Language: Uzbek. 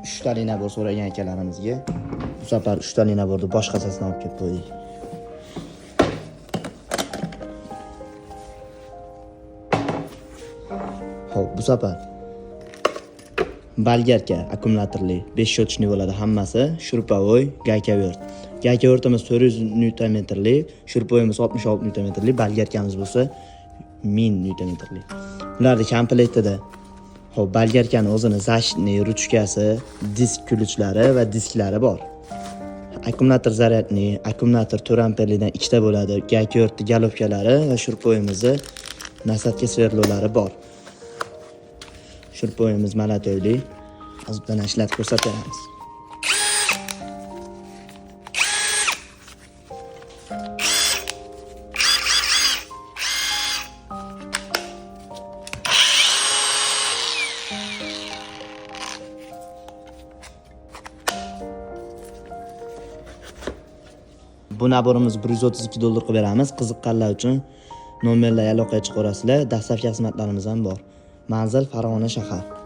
Uchtali набор so'ragan akalarimizga bu safar uchtali набор ni boshqachasini olib kelib qo'ydik. Xo'p, bu safar bolgarka akkumulyatorli 5 щеточный bo'ladi hammasi, шуруповой, gaykavirt. Gaykavirtimiz 400 Nm-li, шуруповой imiz 66 Nm-li, bolgarkamiz bo'lsa 1000 Nm-li. Bularni komplektida, xo'p, bolgarkani o'zini защитный ruchkasi, disk ключ lari va disklari bor. Akkumulyator зарядный, akkumulyator 4 amperlidan ikkita bo'ladi. Gaykavirtni головка lari va шуруповой imizni насадка сверло lari bor. Шуруповой imiz молотой li. Hozir bilan ishlatib ko'rsatib beramiz. Bu набор imiz 132 dollar qilib beramiz. Qiziqqanlar uchun nomerlar aloqaga chiqaverasizlar. Доставка xizmatlarimiz ham bor. Manzil Farg'ona shahar.